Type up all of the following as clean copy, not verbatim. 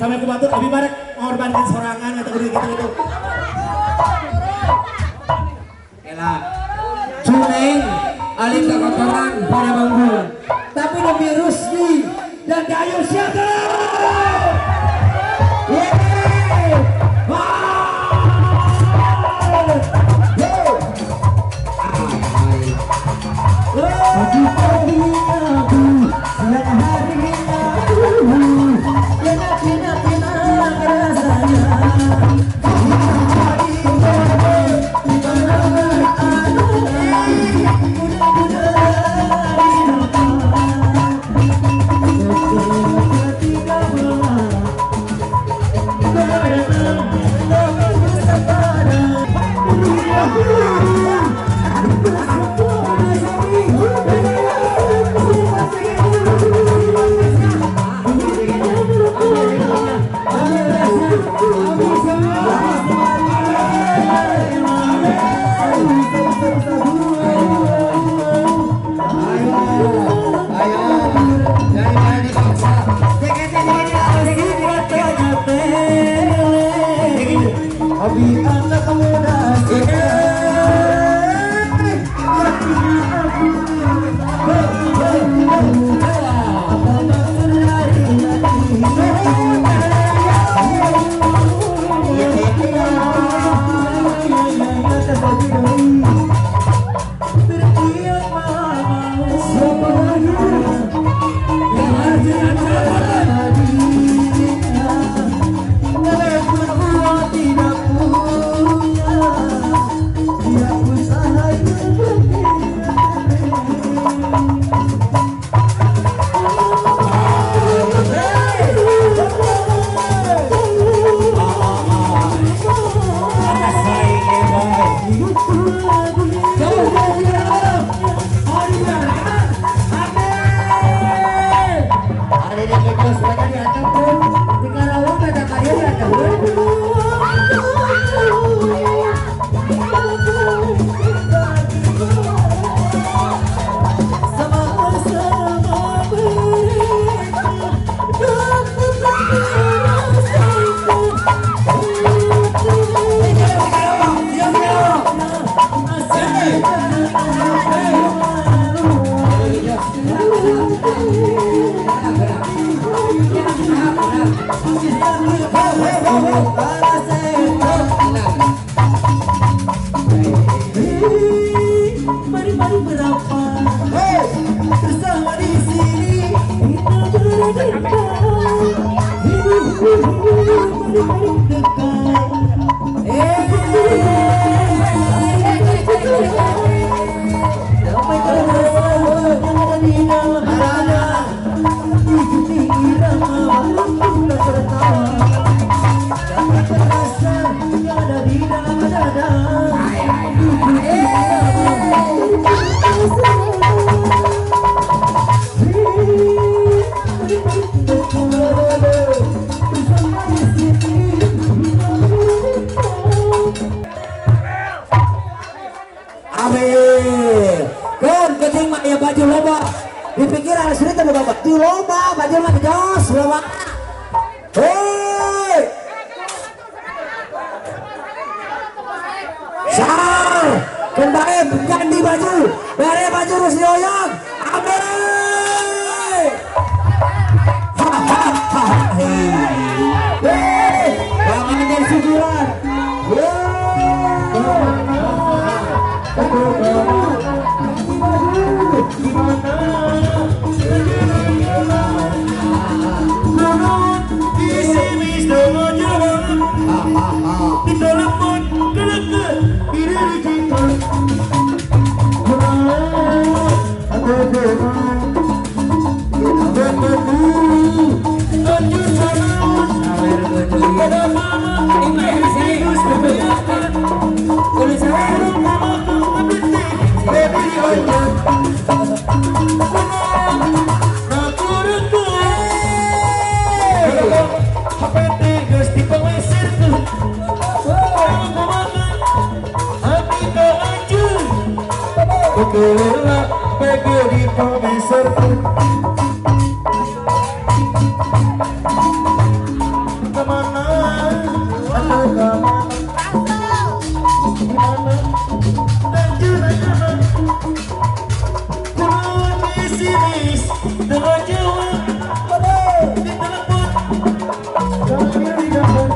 Sampai ku batur abi barek ngorbankan sorangan atau gitu gitu. Ela. Cuneng alim kekotoran pada bangku. Tapi demi Rusdi dan Dayu siapa? Pagi-pagi aku, siang hari aku, enak-enak rasanya. Hobi anak muda Mama. Begelela bege di pameserkeun. Kemana? Atuh kemana? Di mana? Dan kunaon disiris dengan jawab di telepon sambil digambar.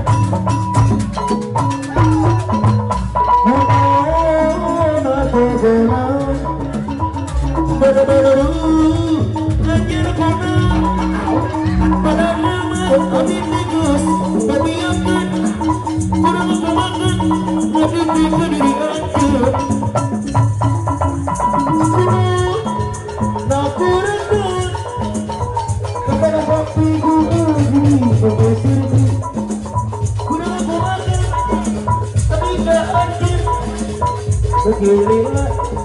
Kunaon atuh kunaon bada-bada anjir kunaon pada nama abdi tikus batiakeun kurang kumakan abdi tikus diri anjeun.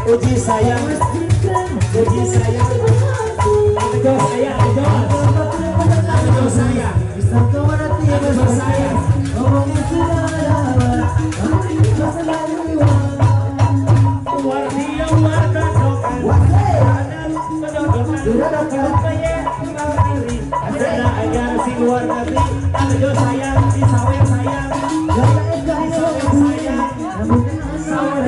Uji sayang, uji sayang, aduh sayang, aduh sayang, aduh sayang, aduh sayang, disawer sayang, sayang, sawer.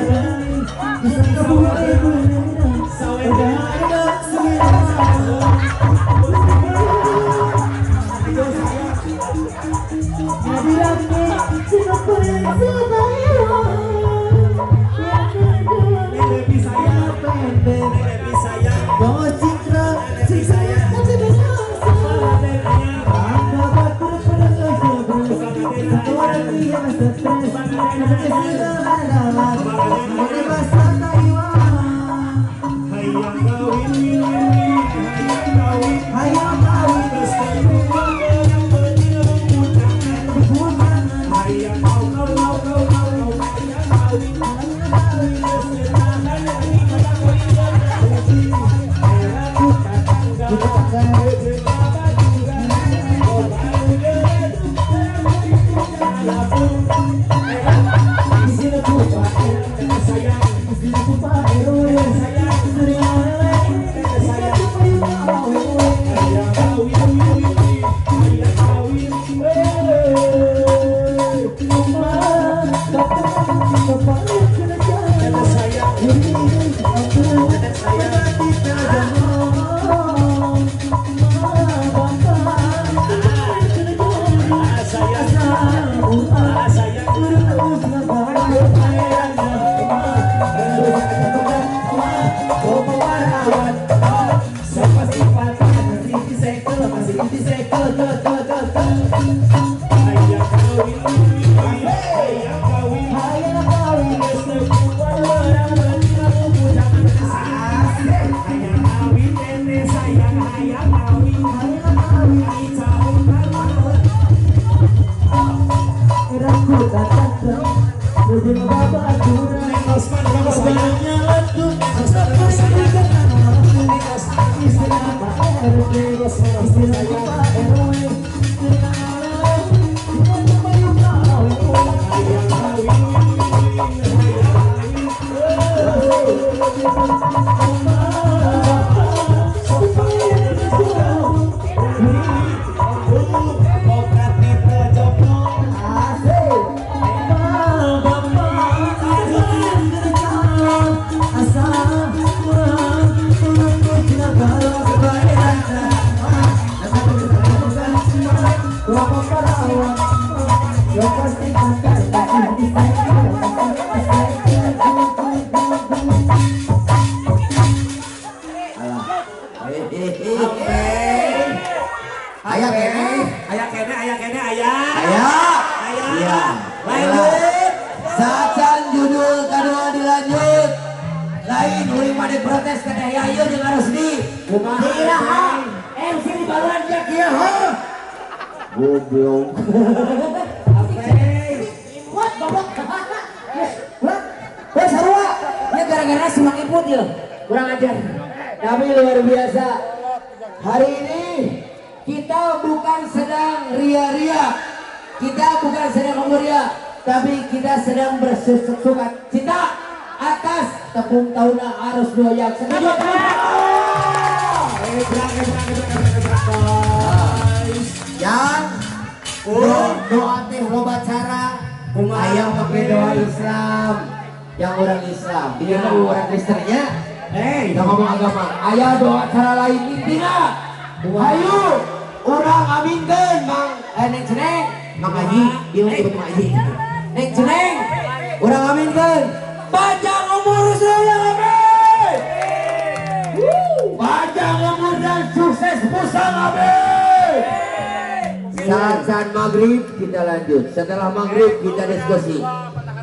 Setelah maghrib kita diskusi.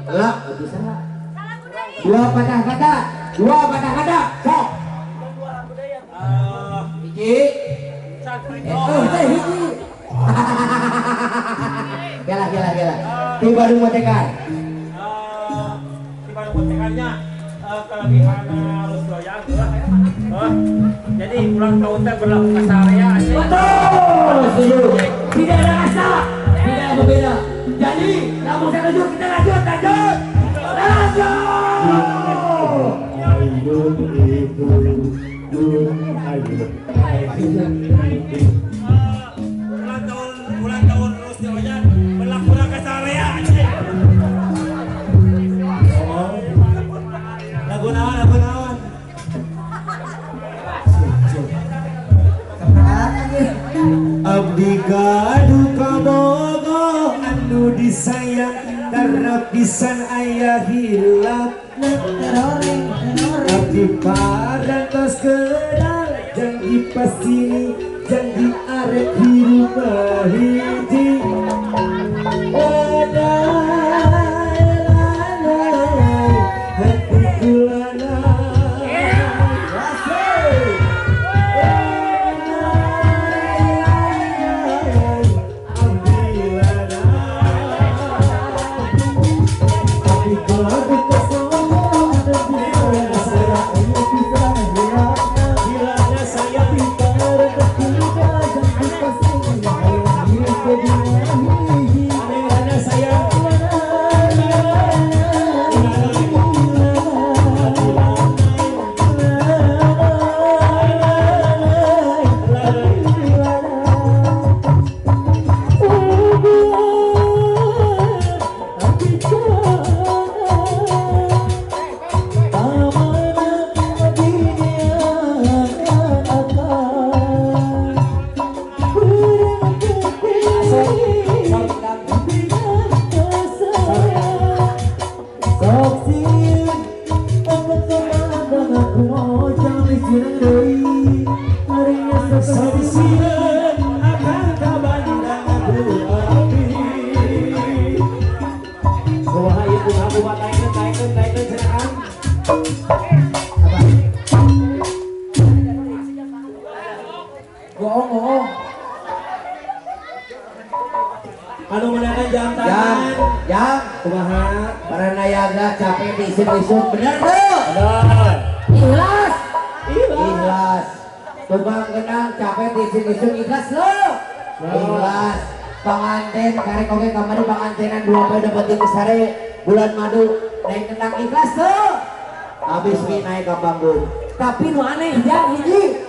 Lah, bisa. Dua patah kata, sok. Hiji. Hiji. Gela. Tiba di motekan. Tiba di motekannya kelebihan harus doyan. Jadi ulang tahun teh berlaku kasar ya. Betul. Setuju. Tidak ada kasta. Tidak ada berbeda. Jadi, langsung saya lanjut, kita lanjut. Ulang tahun Rusdi Oyan berlaku kasar ya. Lagu naon. Abdi gaduh kabogoh anu disayang karena pisan aya hilap. Abdi parantos kenal janji pasini janji arek hirup hiji. Tapi kalau Apa? Bohong, bohong. Anu menangkan jam tangan. Jam, kumaha? Para nayaga capek diisuk-isuk, bener tuh? Bener. Ikhlas. Ikhlas. Tukang kendang capek diisuk-isuk, ikhlas lo. Ikhlas. Panganten karek oge kamari pangantenan 2 poe dapat di sare bulan madu naik kendang ikhlas tuh. Habis mi naik ke panggung. Tapi nu aneh jang hiji.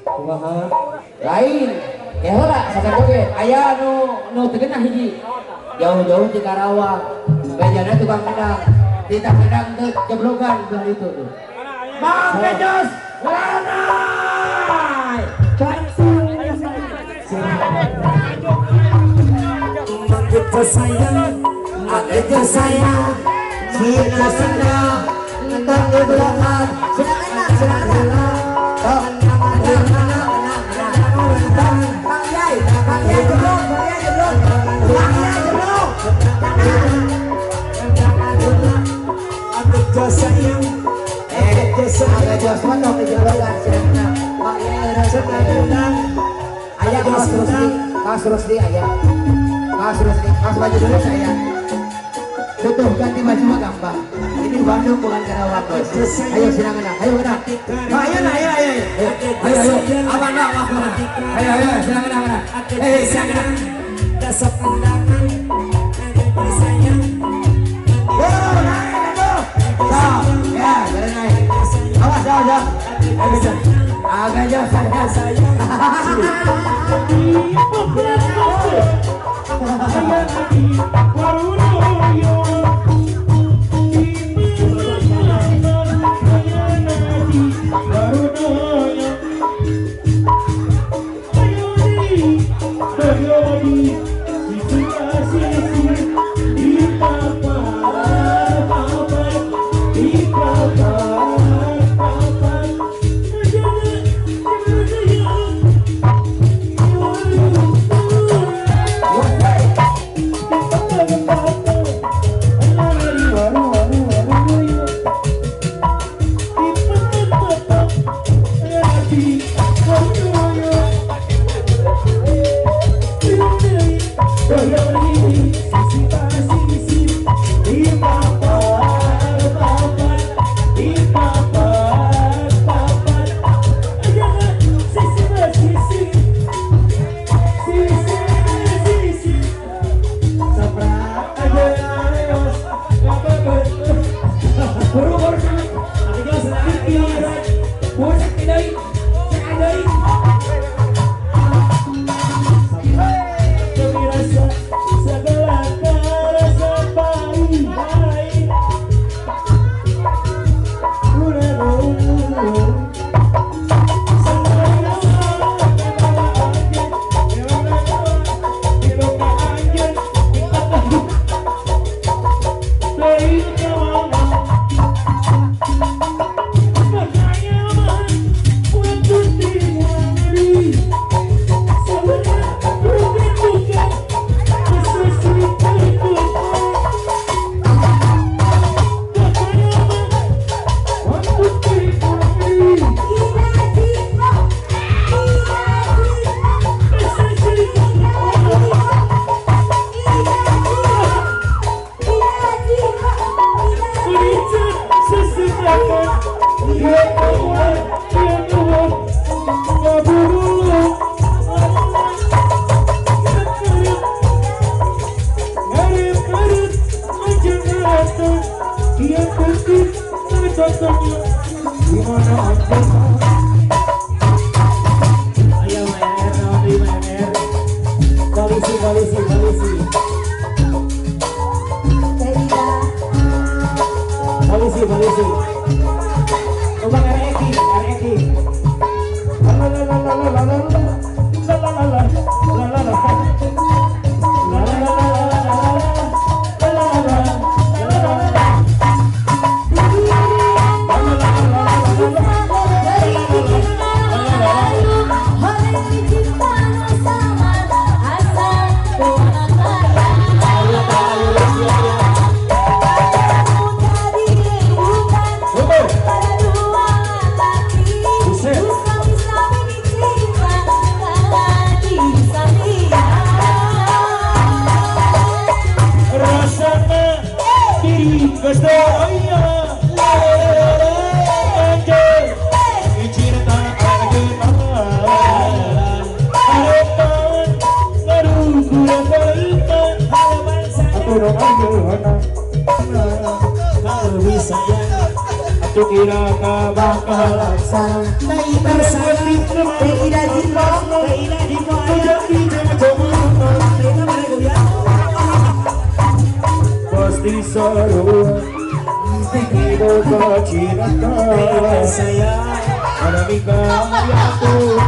Kumaha? Lain. Ya heula sakan oge aya nu teu genah hiji. Jauh-jauh di Karawang. Bejana tukang kendang. Titah kendang teu jeblogan belah itu tuh. Bang Kejos Lanai. Mangkit sayang, aku sayang, cinta senang, nentang di belakang, senang enak, senang enak. Bang Yai jeblok, Bang Yai jeblok, Bang Yai jeblok. Aku sayang, aku sayang, aku sayang, jeblokan, senang enak. Bang Yai senang enak. Ayah Mas Rusdi, ayah. Mas Rusdi, mas baju dulu saya. Tutup ganti baju mah gampang. Ini Bandung bukan Karawang, bos. Ayo silakan, ayo udah. Ayo ayo ayo. Ayo ayo. Abang abang. Ayo ayo silakan, ayo. Silakan. Dasar tendangan, sayang. Oh, naik aduh. Stop. Ya, jalan naik. Awas, awas, awas. Ayo bisa. Agak jauh saya sayang. Oke. Isuk iraga bakal laksana. Teh Ida Jipo, Teh Ida Jipo aya. Jadi cuma Teh Ida mana goyang? Pasti sarua Ibu cinta Teh saya. Anamika aku